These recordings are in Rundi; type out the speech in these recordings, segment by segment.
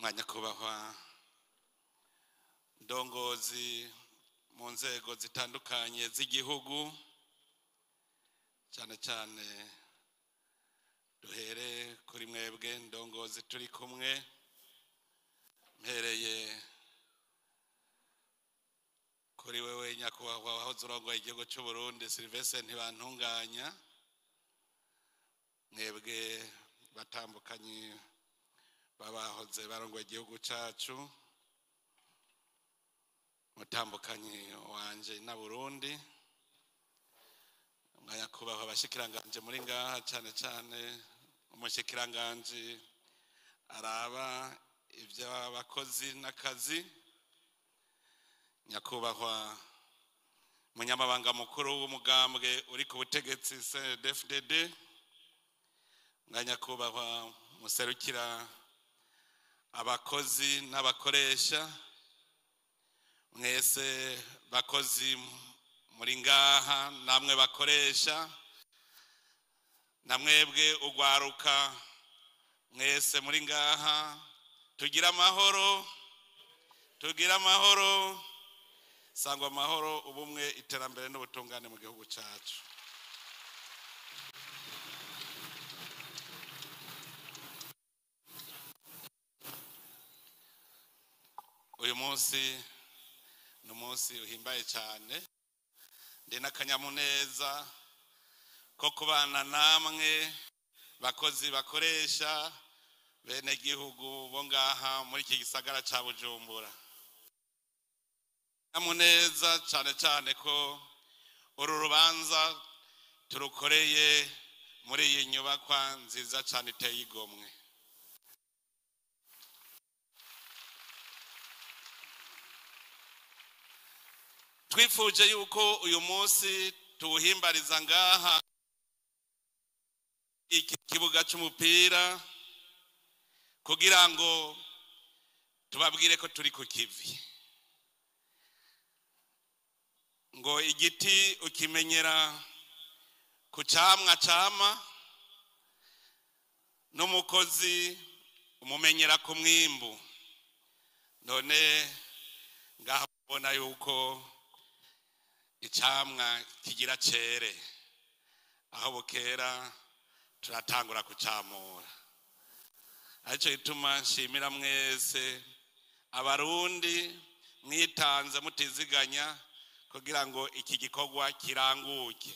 Mwanyakubahwa ndongozi mu nzego zitandukanye z'igihugu, cyane cyane duhere kuri mwebwe ndongozi turi kumwe, mpereye kuri wewe nyakubahwa wahoze urongoye igihugu cy'u Burundi Sylvestre Ntibantunganya, mwebwe batambukanyi babahoze barongoye igihugu cyacu, mutambukanyi wanje na Burundi, mwanyakubahwa abashikiranganje muri ngaha, cyane cyane umushikiranganje araba iby'abakozi n'akazi, nyakubahwa munyamabanga mukuru w'umugambwe uri ku butegetsi CNDD-FDD, mwanyakubahwa muserukira abakozi n'abakoresha, mwese bakozi muri ngaha namwe bakoresha, namwebwe ugwaruka mwese muri ngaha, tugira amahoro, tugira amahoro, sangwa amahoro, ubumwe, iterambere n'ubutungane mu gihugu cyacu. Uyu munsi ni umunsi uhimbaye cyane, ndi n'akanyamuneza ko kubana namwe bakozi bakoresha bene gihugu bo ngaha muri iki gisagara ca Bujumbura. Akanyamuneza cyane cyane ko uru rubanza turukoreye muri iyi nyubakwa nziza cyane iteye igomwe. Twifuje yuko uyu munsi tuwuhimbariza ngaha iki kibuga cy'umupira kugira ngo tubabwire ko turi ku kivi. Ngo igiti ukimenyera ku camwa cama, n'umukozi umumenyera ku mwimbu. None ngaha ubona yuko icamwa kigira cere, aho bukera turatangura kucamura. Aricyo gituma nshimira mwese abarundi mwitanze mutiziganya kugira ngo iki gikorwa kiranguke.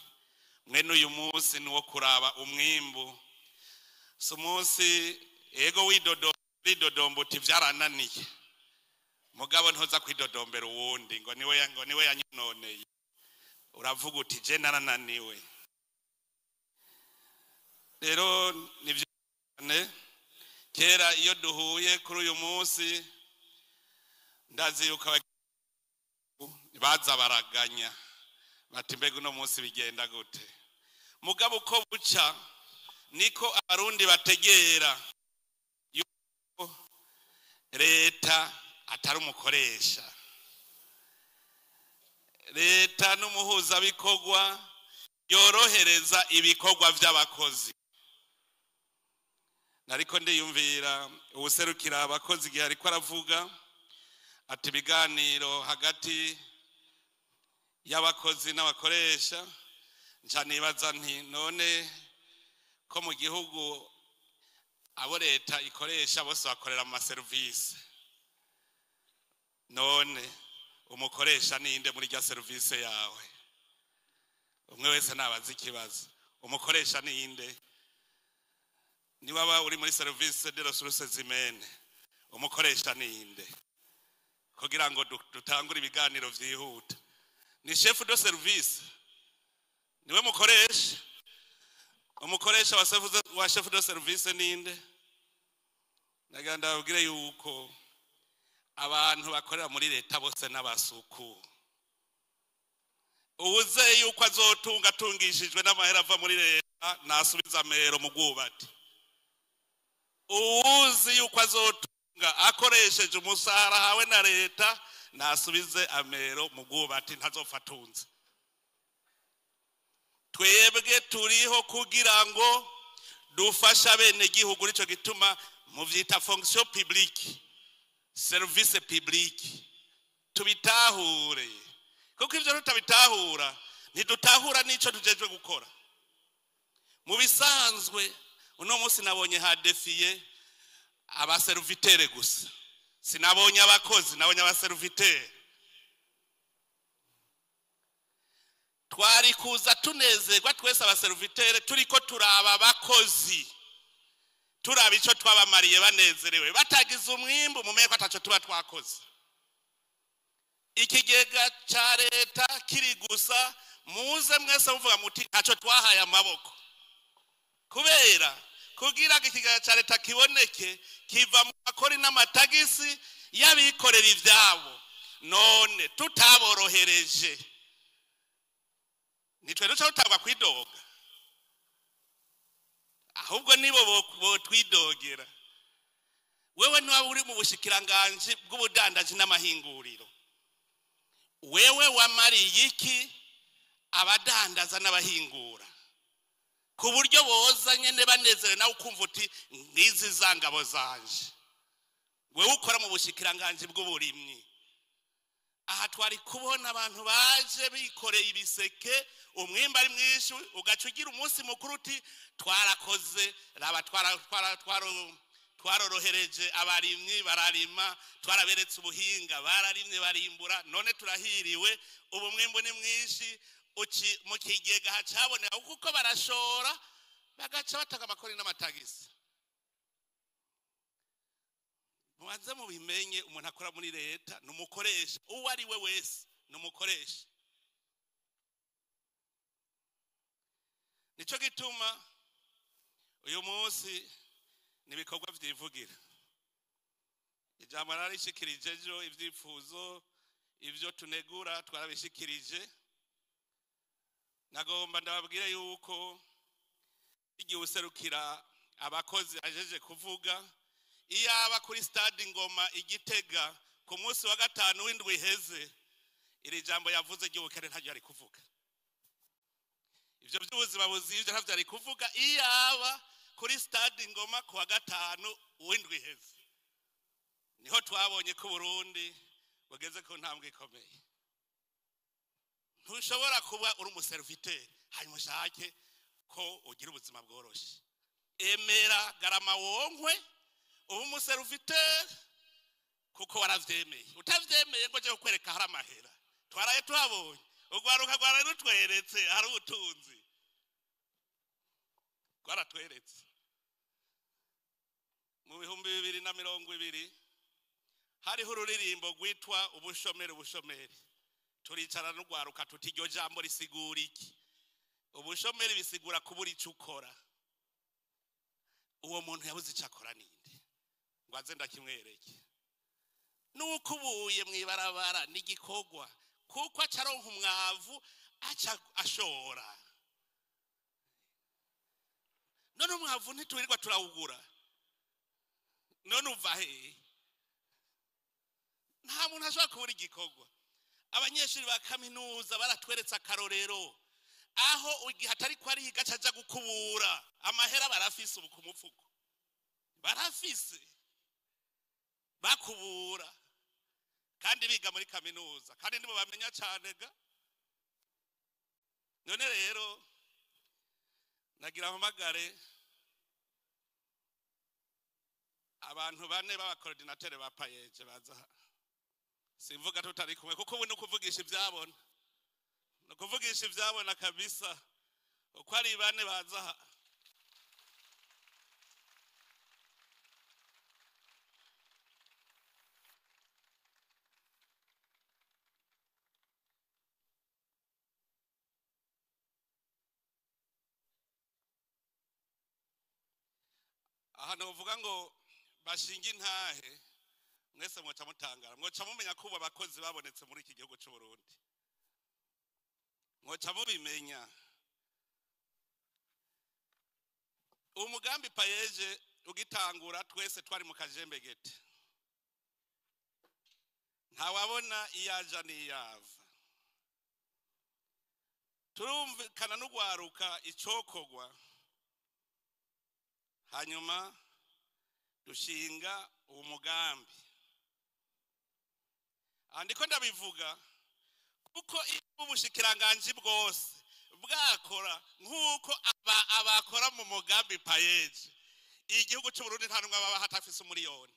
Mwene uyu munsi ni uwo kuraba umwimbu, si umunsi ego widodomba uti vyarananiye, mugabo ntoza kwidodombera uwundi ngo niwe yanyononeye. Uravuga uti je narananiwe. Rero nivyo kera iyo duhuye kuri uyu munsi ndazi yuko baza baraganya bati mbega uno munsi bigenda gute. Mugabo uko buca niko abarundi bategera yuko leta atari umukoresha, leta n'umuhuzabikorwa yorohereza ibikorwa by'abakozi. Nariko ndiyumvira uwuserukira abakozi igihe ariko aravuga ati ibiganiro hagati y'abakozi n'abakoresha, nca nibaza nti none ko mu gihugu abo leta ikoresha bose bakorera mu maserivisi, none umukoresha ninde muri rya serivisi yawe? Umwe wese nabaza ikibazo, umukoresha ninde? Niba uri muri service de ressources humaines, umukoresha ninde? Kugira ngo dutangure ibiganiro vyihuta, ni chef de service niwe mukoresha. Umukoresha wa chef de service ninde? Nagira ndababwire yuko abantu bakorera muri leta bose n'abasuku. Uwuze yuko azotunga atungishijwe n'amahera ava muri leta nasubiza amero mu bwubati. Uwuzi yuko azotunga akoresheje umusahara hawe na leta nasubize amero mu bwubati, ntazopfa atunze. Twebwe turiho kugira ngo dufashe abenegihugu, nico gituma muvyita fonction publique. Service public tubitahure, kuko ivyo tutabitahura ntidutahura n'ico tujejwe gukora. Mu bisanzwe uno munsi nabonye hadefiye abaservitere gusa, sinabonye abakozi, nabonye abaservitere. Twari kuza tunezerwa twese abaservitere turiko turaba abakozi, turaba ico twabamariye banezerewe, batagize umwimbu mumenye ko ataco tuba twakoze. Ikigega ca leta kiri gusa, muze mwese muvuga muti ntaco twahaye amaboko, kubera kugira ngo ikigega ca leta kiboneke kiva mu makori n'amatagisi y'abikorera ivyabo. None tutaborohereje nitwe duca dutangwa kwidoga, ahubwo nibo botwidogera. Wewe niba uri mu bushikiranganji bw'ubudandaji n'amahinguriro, wewe wamariye iki abadandaza n'abahingura ku buryo boza nyene banezerewe nawe ukumva uti ngizi za ngabo zanje? Wewe ukora mu bushikiranganji bw'uburimyi, aha twari kubona abantu baje bikoreye ibiseke, umwimba ari mwinshi, ugaca ugira umunsi mukuru uti twarakoze, raba twarorohereje abarimyi bararima, twaraberetse ubuhinga bararimye barimbura, none turahiriwe, ubu mwimbu ni mwinshi, uci mu kigega hacaboneka kuko barashora bagaca batanga amakori n'amatagisi. Mubanze mubimenye, umuntu akora muri leta numukoresha, uwo ari we wese numukoresha. Nico gituma uyu munsi nibikorwa vyivugira. Ijambo narishikirije ejo, ivyifuzo ivyo tunegura twarabishikirije. Nagomba ndababwire yuko igihe userukira abakozi ajeje kuvuga, iyaba kuri stade Ngoma igitega ku munsi wa gatanu w'indwi iheze, iri jambo yavuze ry'ubukene ntaryo yari kuvuga. Ivyo by'ubuzima buzivye ntavyo yari kuvuga iyaba kuri stade Ngoma ku wa gatanu w'indwi iheze. Niho twabonye ko Burundi bugeze ku ntambwe ikomeye. Ntushobora kuba uri umuserviteur hanyuma ushake ko ugira ubuzima bworoshe. Emera garama wonkwe ubu umuserviteur kuko waravyemeye. Utavyemeye ngo je kukwereka hari amahera. Twaraye tuhabonye, urwaruka rwaraye rutweretse hari ubutunzi, rwaratweretse. Mu 2020 hariho ururirimbo rwitwa ubushomeri ubushomeri. Turicara n'urwaruka tuti iryo jambo risigura iki? Ubushomeri bisigura kubura ico ukora. Uwo muntu yabuze ico akora ninde? Ngo aze ndakimwereke. Nukubuye mwibarabara n'igikorwa, kuko acaronka umwavu aca ashora. None umwavu ntituwirirwa turawugura, none uva he? Nta muntu ashobora kubura igikorwa. Abanyeshuri ba kaminuza baratweretse akarorero, aho igihe atari ko ariga aca gukubura amahera barafise ubu ku mufuko, barafise bakubura kandi biga muri kaminuza, kandi nibo bamenya cyane ga. None rero nagira mpamagare abantu bane b'abakoordinateur ba PAEEJ baza. Simvuga tutari kumwe kuko ubu nukuvugisha ivyabona, nukuvugisha ivyabona kabisa. Uko ari bane baza, aha novuga ngo bashinga intahe mwese mwoca mutangara, mwoca mumenya ko ubu abakozi babonetse muri iki gihugu c'u Burundi, mwoca mubimenya. Umugambi PAEEJ ugitangura twese twari mu kajembegete, ntawabona iyaja n'iyava. Turumvikana n'ugwaruka icokogwa, hanyuma dushinga uwo mugambi. Ndiko ndabivuga kuko iyo ubushikiranganji bwose bwakora nk'uko abakora mu mugambi PAEEJ, igihugu cy'u Burundi nta numwe baba hatafise umuriyoni.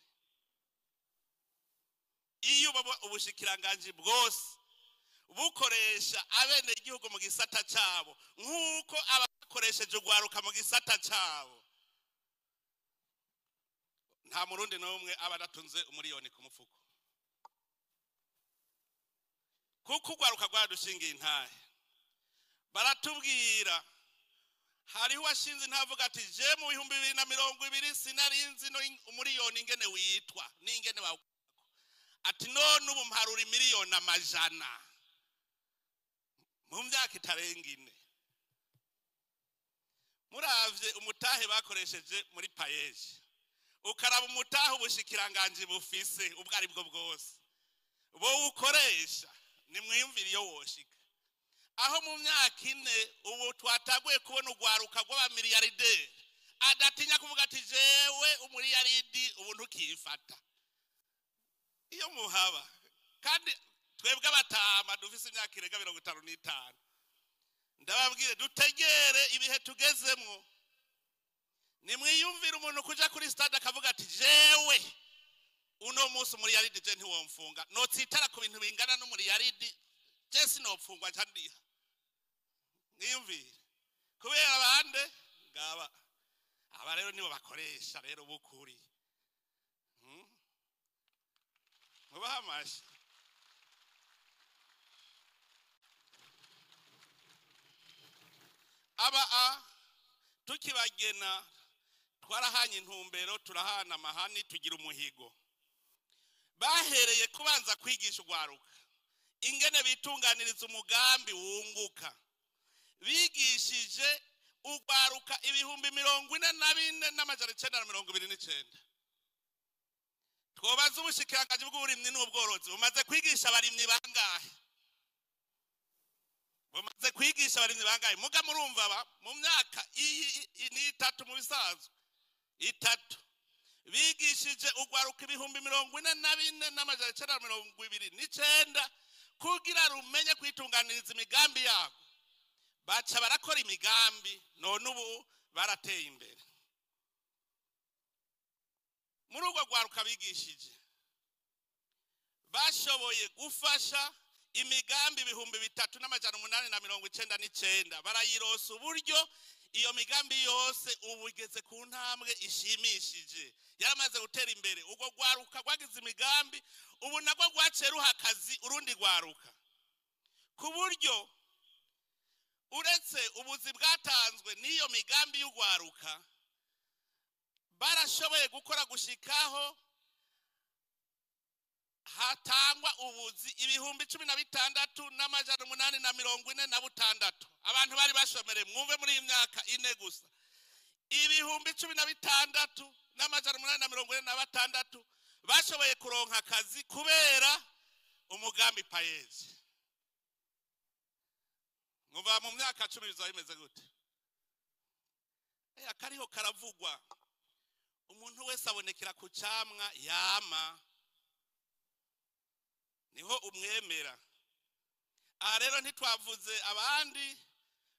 Iyo ubushikiranganji bwose bukoresha abene igihugu mu gisata cabo nk'uko abakoresheje ugwaruka mu gisata cabo, nta murundi n'umwe aba adatunze umuriyoni ku mufuko, kuko ugwaruka rwadushingiye intahe. Baratubwira hariho uwashinze intavuga ati je mu 2020 sinarinzi no umuriyoni ingene witwa n'ingene bawukorako, ati none ubu mparura imiliyoni amajana mu myaka itarenga ine. Muravye umutahe bakoresheje muri PAEEJ, ukaraba umutahe ubushikiranganji bufise ubwo ari bwo bwose bo ukoresha, nimwiyumvire iyo woshika aho mu myaka ine ubu twataguye kubona ugwaruka rw'abamiliyarideri adatinya kuvuga ati jewe umuriyaridi ubu ntukifata iyo muhaba. Kandi twebwe abatama dufise imyaka irenga 55, ndababwire dutegere ibihe tugezemwo. Nimwiyumvire umuntu kuja kuri stade akavuga ati jewe uno munsi umuriyaridi je ntiwomfunga, notsitara ku bintu bingana n'umuriyaridi je sinopfungwa nca ndiha. Mwiyumvire kubera abande ngaba aba rero nibo bakoresha rero bukuri. Mubaha amashi. Aba a tukibagena twarahanye intumbero, turahana amahani, tugira umuhigo. Bahereye kubanza kwigisha ugwaruka ingene bitunganiriza umugambi wunguka. Bigishije ugwaruka 44,929. Twobaza ubushikiranganji bw'uburimyi n'ubworozi bumaze kwigisha abarimyi bangahe? Bumaze kwigisha abarimyi bangahe? Muga murumva ba mu myaka iyi ni itatu mu bisanzwe itatu bigishije ugwaruka 44,929 kugira rumenye kwitunganiriza imigambi yabo. Baca barakora imigambi none ubu barateye imbere. Muri urwo rwaruka bigishije bashoboye gufasha imigambi 3899, barayirosa uburyo iyo migambi yose ubu igeze ku ntambwe ishimishije, yaramaze gutera imbere. Urwo rwaruka rwagize imigambi ubu nagwo rwaciye ruha akazi urundi rwaruka, ku buryo uretse ubuzi bwatanzwe n'iyo migambi y'urwaruka barashoboye gukora gushikaho hatangwa ubuzi 16,846. Abantu bari bashomere mwumve muri iyi myaka ine gusa 16,846 bashoboye kuronka akazi kubera umugambi PAEEJ. Mwumva mu myaka 10 bizaba bimeze gute? Akariho karavugwa, umuntu wese abonekera ku camwa yama niho umwemera. Aha rero ntitwavuze abandi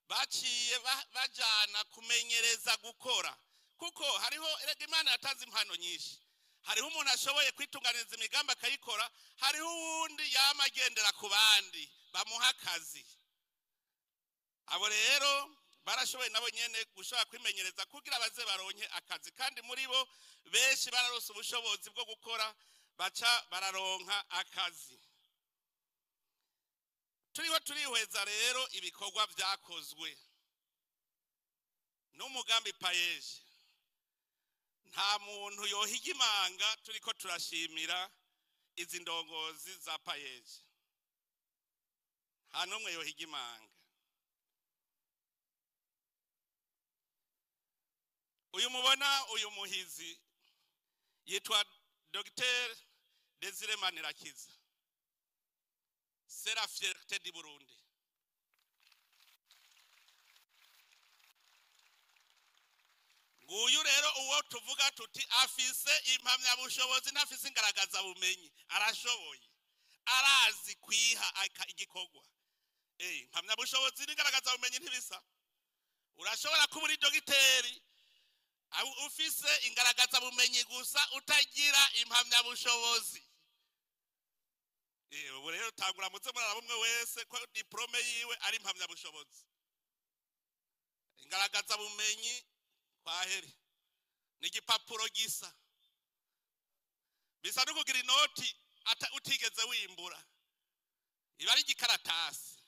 baciye bajana kumenyereza gukora, kuko hariho erega Imana yatanze impano nyinshi. Hariho umuntu ashoboye kwitunganiriza imigambi akayikora, hariho uwundi yama agendera ku bandi bamuha akazi. Abo rero barashoboye nabo nyene gushobora kwimenyereza kugira baze baronke akazi, kandi muri bo benshi bararose ubushobozi bwo gukora baca bararonka akazi. Turiho turihweza rero ibikorwa vyakozwe n'umugambi PAEEJ. Nta muntu yohiga imanga, turiko turashimira izi ndongozi za PAEEJ. Nta n'umwe yohiga imanga. Uyu mubona uyu muhizi yitwa Dr Desire Manirakiza, c'est la fierté du Burundi. Nguyu rero uwo tuvuga tuti afise impamyabushobozi n'afise ingaragaza bumenyi, arashoboye. Arazi kwiha igikorwa. Impamyabushobozi n'igaragaza bumenyi ntibisa. Urashobora kuba uri dogiteri ufise ingaragaza bumenyi gusa utagira impamyabushobozi. Ubu rero tangura muze muraraba umwe wese ko diplome yiwe ari impamyabushobozi. Ingaragaza bumenyi kwaheri ni igipapuro gisa. Bisa no kugira inoti utigeze wimbura. Iba ari igikaratasi.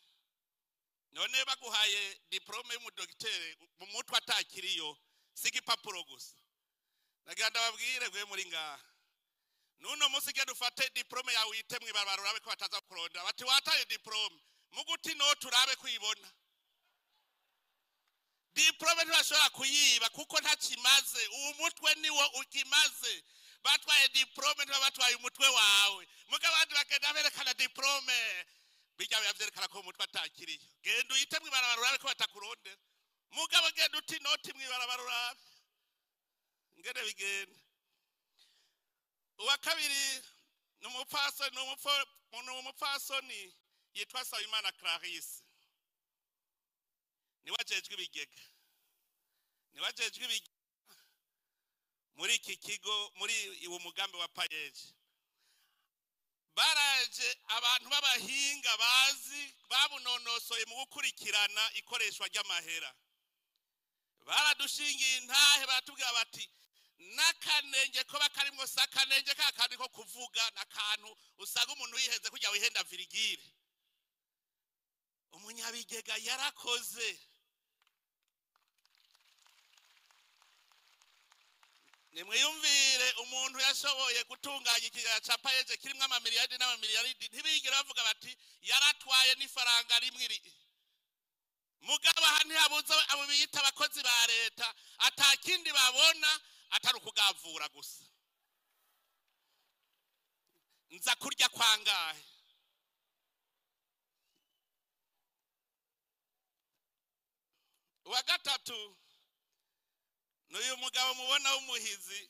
None baguhaye diplome y'umudogiteri mu mutwe atakiriyo, si igipapuro gusa. Nagira ndababwire gwe muri ngaha. Nuno musi genda ufate diplome yawe uyite mw'ibarabara urabe ko bataza kurondera. Bati wataye diplome, muguti inoti urabe kuyibona. Diplome ntibashobora kuyiba kuko ntakimaze. Uwo mutwe niwo ukimaze. Batwaye diplome ntiba batwaye umutwe wawe. Mugabo abandi bagenda berekana diplome. Bijya bavyerekana ko umutwe atakiriyo. Genda uyite mw'ibarabara urabe ko batakurondera. Mugabo genda uti inoti mw'ibarabara urabe. Ngene bigenda. Uwa kabiri ni umupfasoni yitwa Nsabimana Clarisse. Niwe ajejwe ibigega. Niwe ajejwe ibigega muri iki kigo, muri uwo mugambi wa PAEEJ. Baraje abantu b'abahinga bazi babunonosoye mu gukurikirana ikoreshwa ry'amahera. Baradushingiye intahe baratubwira bati n'akanenge ko bakarimwo si akanenge ka kandi ko kuvuga n'akantu usanga umuntu yihenze kujya wihenda virigire. Umunyabigega yarakoze. Nimwiyumvire umuntu yashoboye gutunganya ikigega ca PAEEJ kirimwo amamiliyaridi n'amamiliyaridi, ntibigera bavuga bati yaratwaye n'ifaranga rimwe iri. Mugabo aha ntihabuze abo biyita abakozi ba leta atakindi babona atari ukugavura gusa. Nza kurya kwangahe? Uwa gatatu n'uyu mugabo mubona w'umuhizi,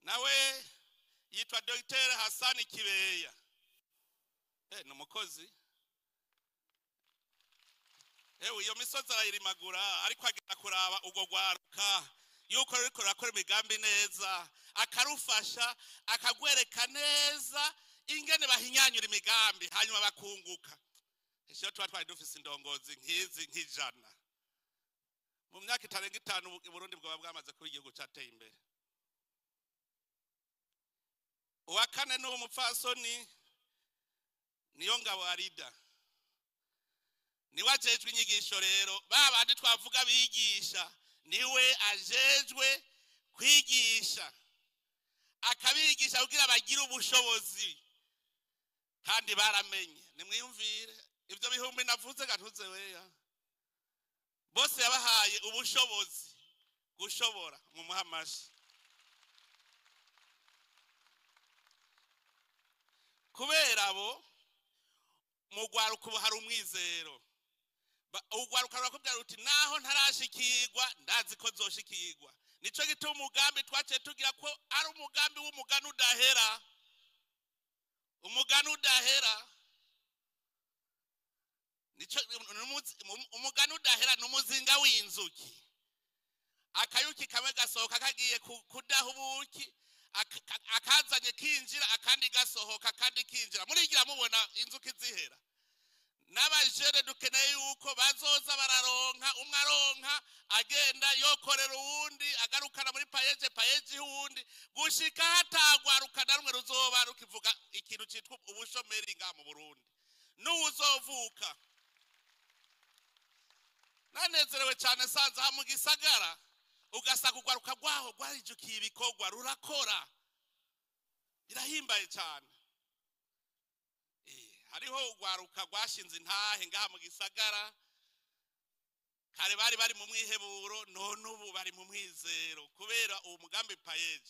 nawe yitwa Dr. Hassan Kibeya. Ni umukozi. Iyo misozi arayirimagura ariko agenda kuraba ubwo rwaruka yuko ruriko rurakora imigambi neza, akarufasha akagwereka neza ingene bahinyanyura imigambi hanyuma bakunguka. Ese tuba twari dufise indongozi nk'izi nk'ijana. Mu myaka itarenga itanu Burundi bwoba bwamaze kuba igihugu cateye imbere. Uwa kane n'uwo mupfasoni niyo ngabo Arida. Niwe ajejwe inyigisho rero, ba bandi twavuga bigisha, niwe ajejwe kwigisha. Akabigisha kugira bagire ubushobozi. Kandi baramenye. Nimwiyumvire ivyo bihumbi navuze gatuze weya. Bose yabahaye ubushobozi gushobora mu muhamashi. Kubera abo mu rwaruka ubu hari umwizero. Urwaruka rurakubwira ruti naho ntarashikirwa ndazi ko nzoshikirwa. Nico gituma umugambi twaciye tugira ko ari umugambi w'umugani udahera. Umugani udahera. Nico umugani udahera n'umuzinga w'inzuki. Akayuki kamwe gasohoka kagiye kudaha ubuki, akazanye kinjira akandi gasohoka akandi kinjira. Murigira mubona inzuki zihera. N'abajene dukeneye yuko bazoza bararonka, umwe aronka agenda yokorera uwundi, agarukana muri PAEEJ, PAEEJ uwundi, gushika hatagwaruka na rumwe ruzoba rukivuga ikintu citwa ubushomeri ngaha mu Burundi. N'uwuzovuka. Nanezerewe cyane sanze aha mu gisagara, ugasanga urwaruka rwaho rwarijukiye ibikorwa rurakora. Birahimbaye cyane. Hariho urwaruka rwashinze intahe ngaha mu gisagara, kare bari bari mu mwiheburo, none ubu bari mu mwizero kubera uwo mugambi PAEEJ.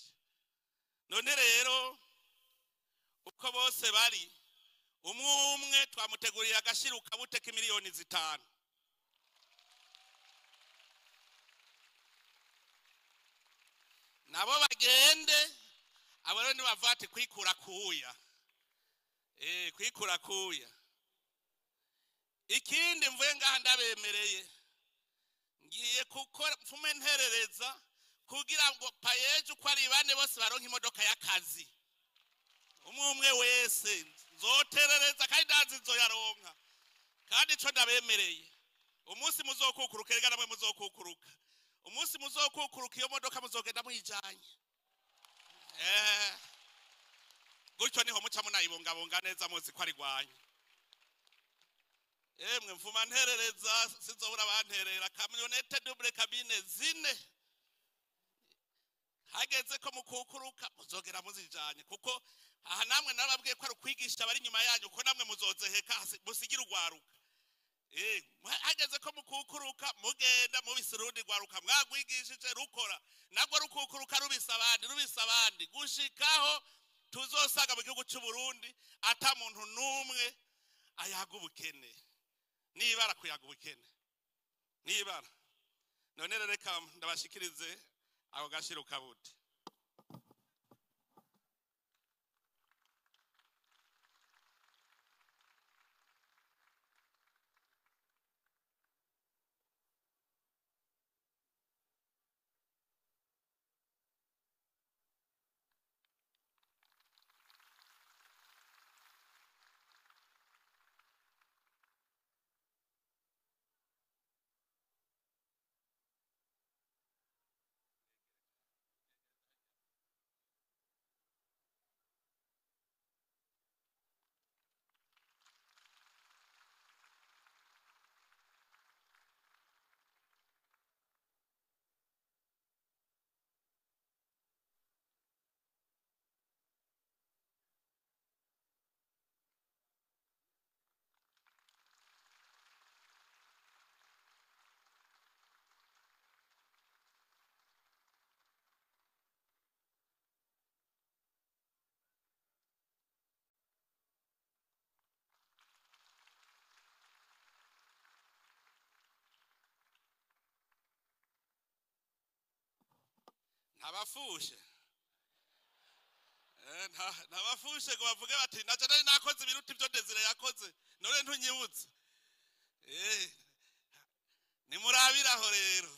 None rero uko bose bari umwe umwe twamuteguriye agashiruka bute k'imiliyoni 5. Nabo bagende abo rero nibava ati kwikura kuya. Kwikura kuya. Ikindi mvuye ngaha ndabemereye, ngiye gukora mfume nterereza kugira ngo PAEEJ uko ari bane bose baronke imodoka y'akazi. Umwe umwe wese nzoterereza kandi ndazi nzoyaronka. Kandi ico ndabemereye, umunsi muzokukuruka, erega namwe muzokukuruka, umunsi muzokukuruka iyo modoka muzogenda muyijanye. Gutyo niho muca munayibungabunga neza muzi ko ari rwanyu. Emwe mvuma nterereza, sinzobura banterera camionnette double cabine zine. Hageze ko mukukuruka muzogera muzijanye, kuko aha namwe narababwiye ko ari ukwigisha abari inyuma yanyu, ko namwe muzozeheka musigira urwaruka. Hageze ko mukukuruka mugenda mubise urundi rwaruka mwagwigishije rukora, nagwo rukukuruka rubisa abandi, rubisa abandi, gushikaho tuzosaga mu gihugu cy'u Burundi ata muntu numwe ayaga ubukene. Nibara kuyaga ubukene, nibara. None rero reka ndabashikirize ako gashiro kabuti. Ntabafushe. Ntabafushe ngo bavuge bati naje nari nakoze ibiruta ibyo Desire yakoze, none ntunyibutse. Nimurabiraho rero.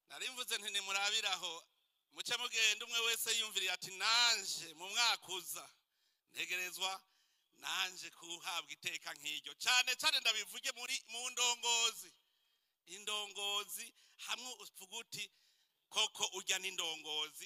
Narimvuze nti nimurabiraho muce mugenda umwe wese yumviriye ati nanje mu mwaka uza ntegerezwa nanje kuhabwa iteka nk'iryo. Cyane cyane ndabivuge muri mu ndongozi, indongozi hamwe uvuga uti koko urya n'indongozi.